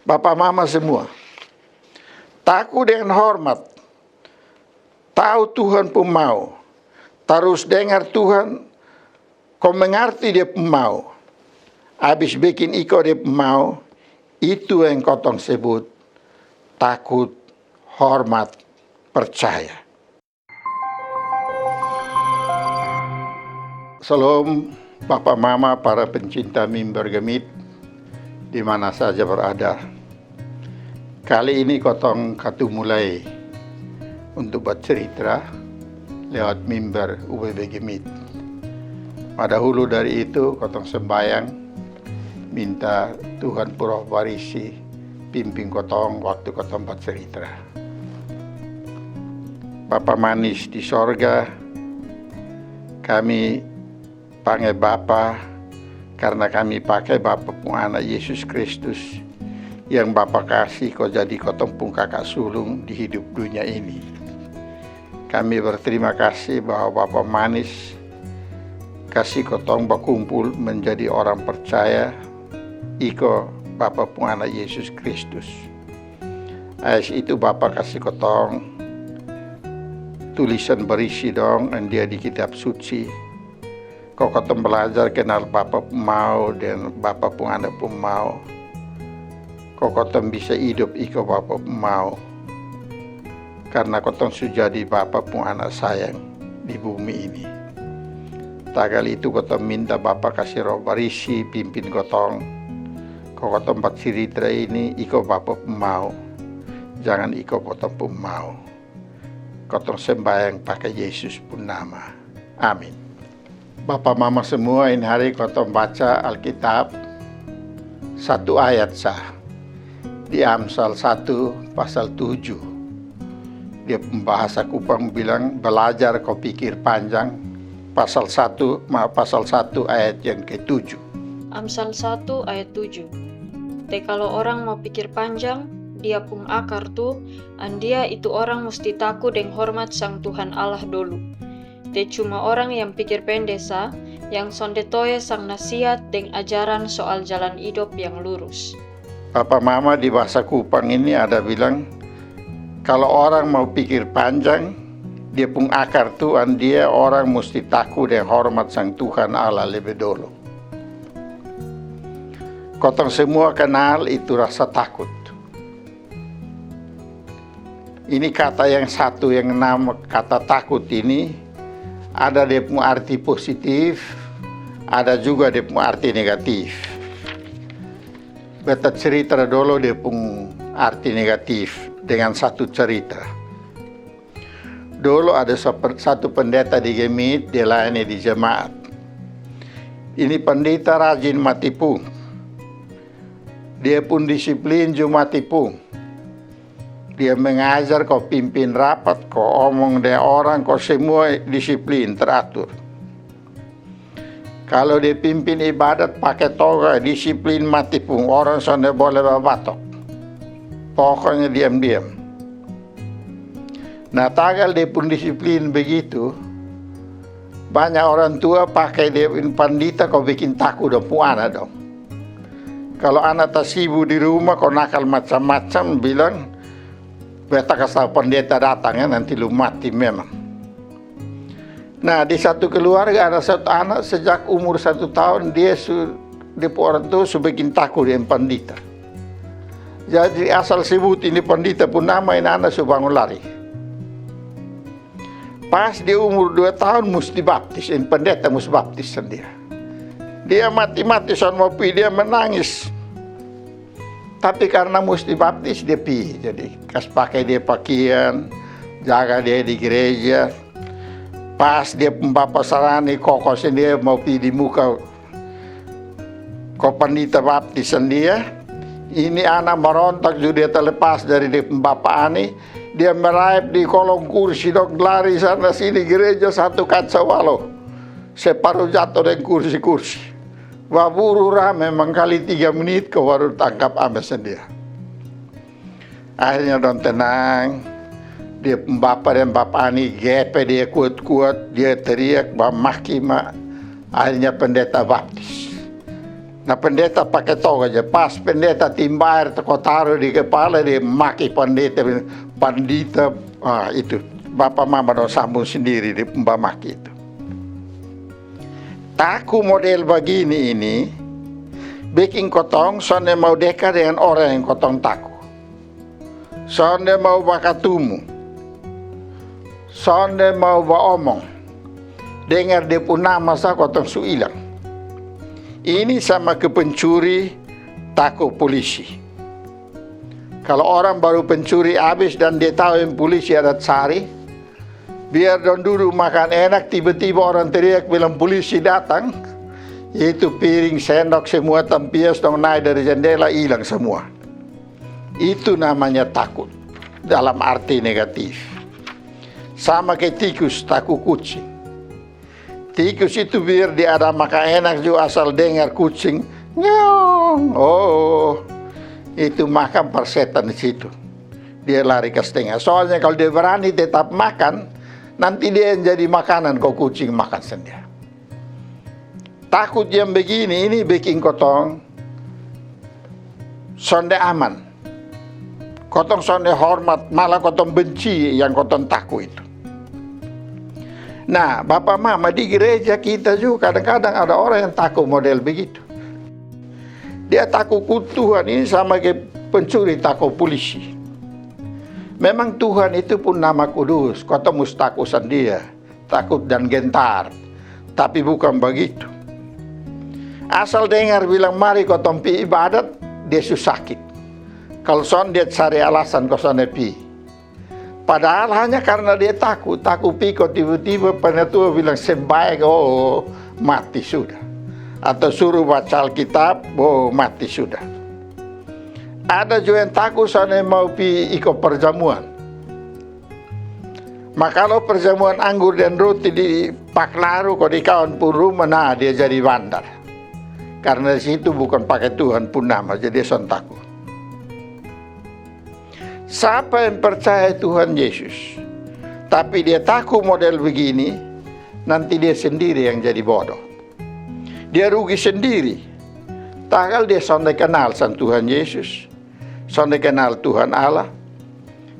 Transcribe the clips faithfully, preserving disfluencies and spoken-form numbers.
Bapa mama semua, taku dengan hormat, tau Tuhan pung mau, tarus dengar Tuhan, ko mengarti Dia pung mau, abis bekin iko Dia pung mau, itu yang kotong sebut takut, hormat, percaya. Salom, bapa mama, para pencinta mimbar Gemit di mana saja berada. Kali ini kotong katu mulai untuk bercerita lewat mimbar U B B Gemit. Ma dahulu dari itu, kotong sembayang, minta Tuhan pung Roh Barisi pimpin kotong waktu kotong bercerita. Bapa manis di sorga, kami pange Bapa karna kami pake Bapa pung Anak Yesus Kristus yang Bapa kasi ko jadi kotong pung kaka sulung di hidup dunia ini. Kami berterima kasi bahwa Bapa manis kasi kotong bakumpul menjadi orang percaya iko Bapa pung Anak Yesus Kristus. Ais itu Bapa kasi kotong tulisan barisi dong, andia di Kitab Suci. Ko kotong balajar kenal Bapa pung mau dan Bapa pung Anak pung mau. Ko kotong bisa idop iko Bapa pung mau. Karna kotong su jadi Bapa pung anak sayang di bumi ini. Tagal itu kotong minta Bapa kasi Roh Barisi pimpin kotong. Ko kotong bacirita ini iko Bapa pung mau, jangan iko kotong pung mau. Kotong sembayang pake Yesus pung nama. Amin. Bapa mama semua, ini hari kotong baca Alkitab satu ayat sa di Amsal satu pasal tujuh. Dia pung bahasa Kupang bilang balajar ko pikir panjang, pasal satu, ma, pasal satu ayat yang ketujuh. Amsal satu ayat tujuh. Te kalo orang mau pikir panjang, dia pung akar tu, andia itu orang musti taku deng hormat sang Tuhan Allah dolu. Te cuma orang yang pikir pende sa, yang sonde toe sang nasiat deng ajaran soal jalan idop yang lurus. Papa mama, di bahasa Kupang ini ada bilang, kalo orang mau pikir panjang, dia pung akar tu andia orang musti taku deng hormat sang Tuhan Allah lebe dolo. Kotong semua kenal itu rasa takut. Ini kata yang satu, yang nama kata takut ini, ada dia pung arti positif, ada juga dia pung arti negatif. Beta cerita dolo dia pung arti negatif dengan satu cerita. Dolo ada sa-, satu pendeta di Gemit, dia layani di jemaat. Ini pendeta rajin mati pung. Dia pung disiplin ju mati pung. Dia mengajar ko pimpin rapat, ko omong deng orang, ko semua disiplin teratur. Kalo dia pimpin ibadat pake toga, disiplin mati pung, orang sonde bole babatok. Pokonya diam-diam. Nah, tagal dia pung disiplin begitu, banya orang tua pake dia pung pandita ko bikin taku dong pung ana dong. Kalo ana tasibu di rumah ko nakal macam-macam, bilang, beta kas tau pandeta datang ya, nanti lu mati memang. Nah, di satu keluarga ada satu anak sejak umur satu tahun dia su, dia pung orang tua su bikin taku dia pandita. Jadi asal sebut ini pandita pun nama, ini anak su bangun lari. Pas dia umur dua tahun musti baptis, ini pendeta musti baptis sang dia. Dia mati-mati son mau pi, dia menangis. Tapi karna musti baptis dia pi, jadi kas pake dia pakian, jaga dia di gereja. Pas dia pung bapa sarani koko sang dia mau pi di muka ko pandita baptis sang dia. Ini ana marontak ju dia talepas dari dia pung bapa ani. Dia meraep di kolong kursi dong, lari sana sini gereja satu kaca walo. Separu jato deng kursi-kursi. Baburu rame mangkali tiga menit ko baru tangkap ame sang dia. Akhirnya dong tenang. Dia pung bapa deng bapa ani gepe dia kuat-kuat, dia teriak bamaki ma. Akhirnya pendeta baptis. Na pendeta pake toga ja. Pas pendeta timba aer ko taru di kepala, dia maki pandita, pandita. Ah, itu. Bapa mama dong sambung sendiri di pembamaki itu. Taku model bagini ini bikin kotong sonde mau deka dengan orang yang kotong taku. Sonde mau bakatumu. Sonde mau baomong. Dengar dia pung nama sa kotong su ilang. Ini sama ke pencuri taku polisi. Kalau orang baru pencuri abis dan dia tahu yang polisi ada cari, biar dong duduk makan enak, tiba-tiba orang teriak bilang polisi datang, itu piring, sendok, semua tampias dong naik dari jendela, hilang semua. Itu namanya takut dalam arti negatif. Sama ke tikus taku kucing. Tikus itu biar dia ada makan enak juga, asal dengar kucing ngeong, oh, itu makan par setan di situ. Dia lari ke setengah. Soalnya kalau dia berani tetap makan, nanti dia yang jadi makanan ko kucing makan sendiri. Takut yang begini ini bikin kotong sonde aman. Kotong sonde hormat, malah kotong benci yang kotong taku itu. Nah, bapa mama, di gereja kita juga kadang-kadang ada orang yang taku model begitu. Dia taku ku Tuhan ini sama ke pencuri taku polisi. Memang Tuhan itu pun nama kudus, kotong mus taku sang dia. Takut dan gentar. Tapi bukan begitu. Asal dengar bilang mari kotong pi ibadat, dia su sakit. Kalau son dia cari alasan ko sonde pi. Padahal hanya karena dia takut, takut pi ko tiba-tiba penatua bilang sembahyang, oh, mati sudah. Atau suruh baca Alkitab, oh, mati sudah. Ada juga yang takut sonde mau pi iko perjamuan. Ma kalau perjamuan anggur dan roti di paklaru ko di kawan pung rumah, nah, dia jadi bandar. Karena di situ bukan pake Tuhan pung nama, jadi dia son taku. Sapa yang percaya Tuhan Yesus, tapi dia taku model begini, nanti dia sendiri yang jadi bodoh. Dia rugi sendiri. Tagal dia sonde kenal sang Tuhan Yesus, sonde kenal Tuhan Allah.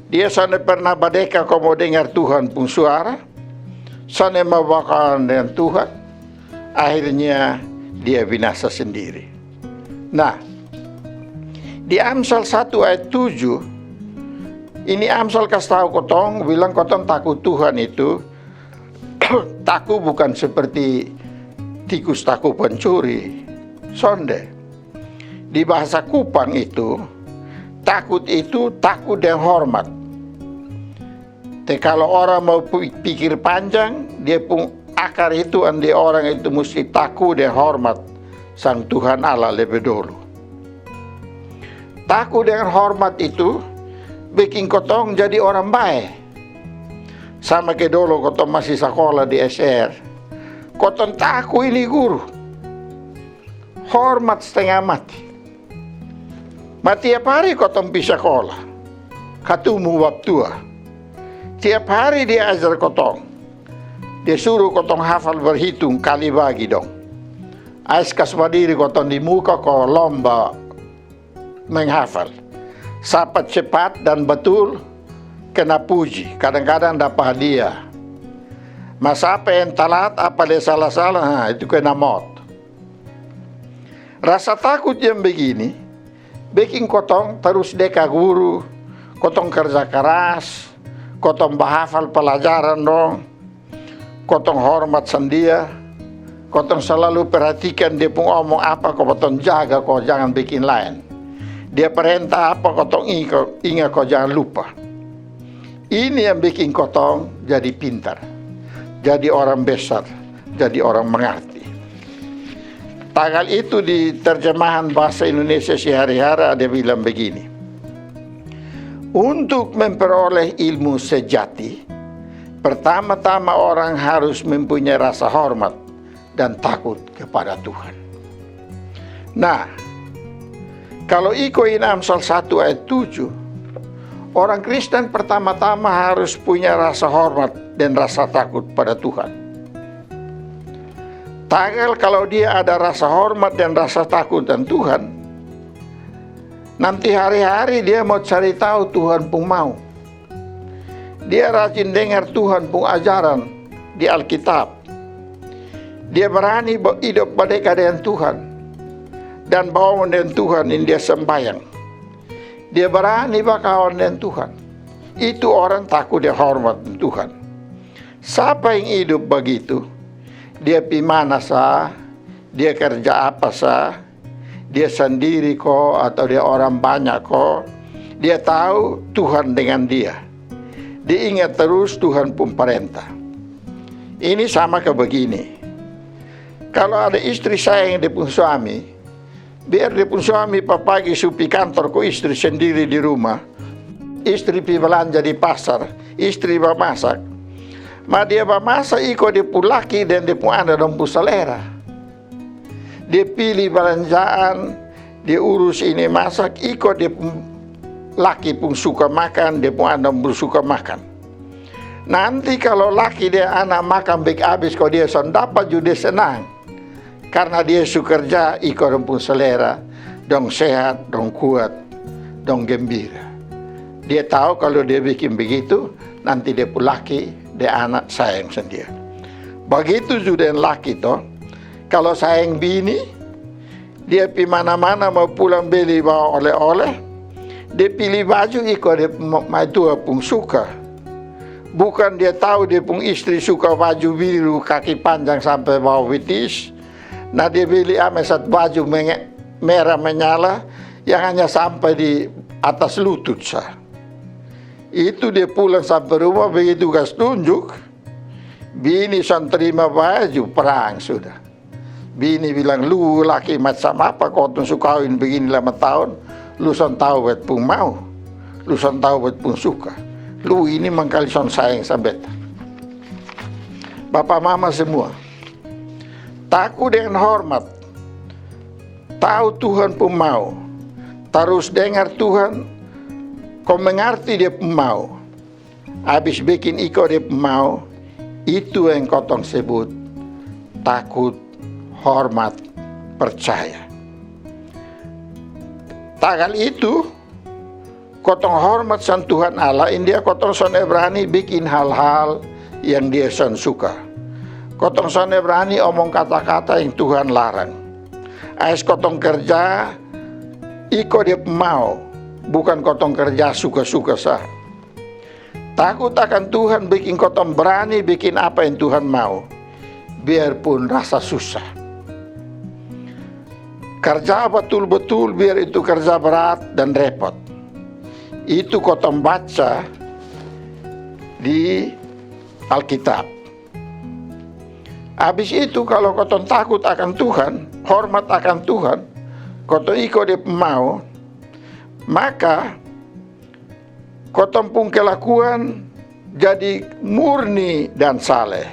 Dia sonde pernah badeka ko mau dengar Tuhan pung suara, sonde mau bakawan dengan Tuhan. Akhirnya dia binasa sendiri. Nah, di Amsal satu ayat tujuh, ini Amsal kas tau kotong, bilang kotong taku Tuhan itu, taku bukan seperti tikus taku pencuri. Sonde. Di bahasa Kupang itu, takut itu takut dengan hormat. Te kalau orang mau pi-, pikir panjang, dia pung akar itu andi orang itu musti taku dengan hormat sang Tuhan Allah lebe dolu. Taku dengan hormat itu bikin kotong jadi orang bae. Sama ke dolo kotong masi sakola di S R. Kotong taku ini guru. Hormat stenga mati. Ma tiap hari kotong pi sakola. Katumu baptua. Tiap hari dia ajar kotong. Dia suruh kotong hafal berhitung kali bagi dong. Ais kas badiri kotong di muka ko lomba menghafal. Sapa cepat dan betul, kena puji, kadang-kadang dapa hadiah. Ma sapa yang talat, apa dia salah-salah, ha, itu kena mot. Rasa takut yang begini bikin kotong tarus deka guru, kotong kerja keras, kotong bahafal pelajaran dong, kotong hormat sang dia, kotong salalu perhatikan dia pung omong apa ko kotong jaga ko jangan bikin laen. Dia perentah apa kotong inga, inga ko jangan lupa. Ini yang bikin kotong jadi pintar, jadi orang besar, jadi orang mengerti. Tagal itu di terjemahan bahasa Indonesia si hari-hari ada bilang begini. Untuk memperoleh ilmu sejati, pertama-tama orang harus mempunyai rasa hormat dan takut kepada Tuhan. Nah, kalau iko ini Amsal satu ayat tujuh, orang Kristen pertama-tama harus punya rasa hormat dan rasa takut pada Tuhan. Tagal kalau dia ada rasa hormat dan rasa takut dan Tuhan, nanti hari-hari dia mau cari tahu Tuhan pung mau. Dia rajin dengar Tuhan pung ajaran di Alkitab. Dia barani ba-, idop badeka dengan Tuhan dan baomon dengan Tuhan yang dia sembayang. Dia barani bakawan dengan Tuhan. Itu orang takut dan hormat dengan Tuhan. Sapa yang idop bagitu, dia pi mana sa, dia kerja apa sa, dia sandiri ko atau dia orang banyak ko, dia tahu Tuhan dengan dia. Dia ingat terus Tuhan pung parenta. Ini sama ke begini. Kalau ada istri sayang dia pung suami, biar dia pung suami papagi su pi kantor ko istri sandiri di rumah, istri pi balanja di pasar, istri bamasak. Ma dia bamasak iko dia pung laki dan dia pung ana dong pung salera. Dia pili balanjaan, dia urus ini masak, iko dia pung laki pung suka makan, dia pung ana pung suka makan. Nanti kalau laki dia ana makan bek abis, ko dia son dapa ju dia senang. Karna dia su kerja iko dong pung salera, dong sehat, dong kuat, dong gembira. Dia tahu kalau dia bikin begitu, nanti dia pung laki, dia ana sayang sang dia. Bagitu ju deng laki to, kalau sayang bini, dia pi mana-mana mau pulang beli bawa oleh-oleh, dia pili baju iko dia ma-, maitua pung suka. Bukan dia tahu dia pung istri suka baju biru kaki panjang sampai bawa betis, na dia beli ame satu baju menge-, merah menyala yang hanya sampai di atas lutut sa. Itu dia pulang sampai rumah, begitu kas tunjuk, bini son terima baju perang sudah. Bini bilang, "Lu laki macam apa, kotong su kawin begini lama tahun, lu son tahu bet pung mau, lu son tahu bet pung suka. Lu ini mangkali son sayang sang beta." Bapa mama semua, takut dengan hormat, tahu Tuhan pung mau, tarus dengar Tuhan, ko mengarti dia pung mau, abis bikin iko dia pung mau, itu yang kotong sebut takut, hormat, percaya. Tagal itu, kotong hormat sang Tuhan Allah, india kotong son berani bikin hal-hal yang dia son suka. Kotong son berani omong kata-kata yang Tuhan larang. Ais kotong kerja iko dia pung mau, bukan kotong kerja suka-suka sa. Takut akan Tuhan bikin kotong berani bikin apa yang Tuhan mau, biarpun rasa susah. Kerja betul-betul biar itu kerja berat dan repot. Itu kotong baca di Alkitab. Abis itu, kalau kotong takut akan Tuhan, hormat akan Tuhan, kotong iko dia pung mau, maka kotong pung kelakuan jadi murni dan saleh.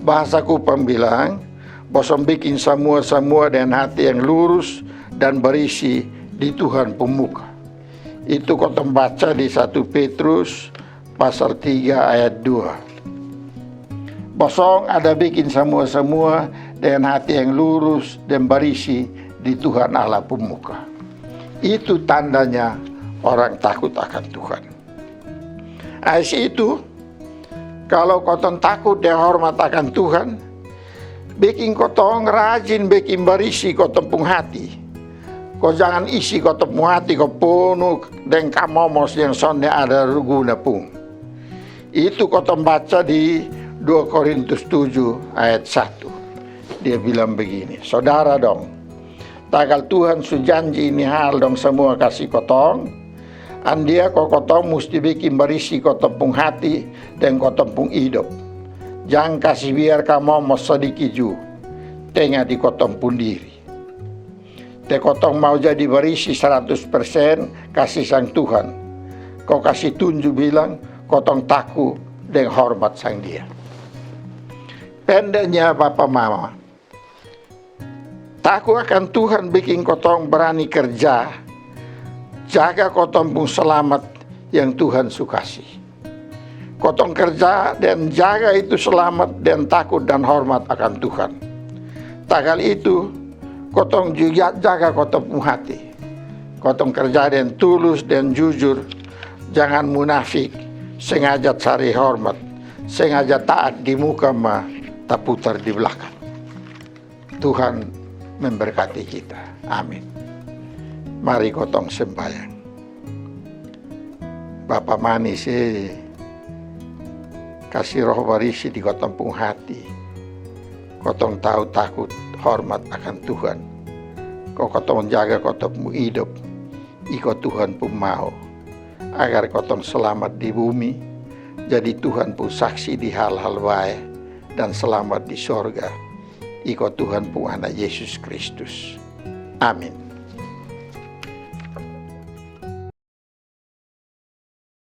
Bahasa Kupang bilang, bosong bikin samua-samua dengan hati yang lurus dan barisi di Tuhan pung muka. Itu kotong baca di satu Petrus pasal tiga ayat dua. Bosong ada bikin samua-samua dengan hati yang lurus dan barisi di Tuhan Allah pung muka. Itu tandanya orang takut akan Tuhan. Ais itu, kalau kotong takut dan hormat akan Tuhan, bikin kotong rajin bikin barisi kotong pung hati. Ko jangan isi kotong pung hati ko punu deng kamomos yang sonde ada guna pung. Itu kotong baca di dua Korintus tujuh ayat satu. Dia bilang begini, "Saudara dong, tagal Tuhan su janji ini hal dong samua kasi kotong, andia ko kotong musti bikin barisi kotong pung hati deng kotong pung idop. Jang kasi biar kamomos sadiki ju tenga di kotong pung diri. Te kotong mau jadi barisi saratus persen kasi sang Tuhan, ko kasi tunju bilang kotong taku deng hormat sang Dia." Pendeknya, bapa mama, taku akan Tuhan bikin kotong barani kerja, jaga kotong pung salamat yang Tuhan su kasi. Kotong kerja dan jaga itu salamat dan takut dan hormat akan Tuhan. Tagal itu, kotong juga jaga kotong pung hati. Kotong kerja deng tulus deng jujur, jangan munafik, sengaja cari hormat, sengaja taat di muka ma taputar di blakang. Tuhan memberkati kita. Amin. Mari kotong sembayang. Bapa manis e, kasi Roh Barisi di kotong pung hati. Kotong tau takut hormat akan Tuhan. Ko kotong jaga kotong pung idop iko Tuhan pung mau, agar kotong slamat di bumi, jadi Tuhan pung saksi di hal-hal bae, dan slamat di sorga iko Tuhan pung Ana Yesus Kristus. Amin.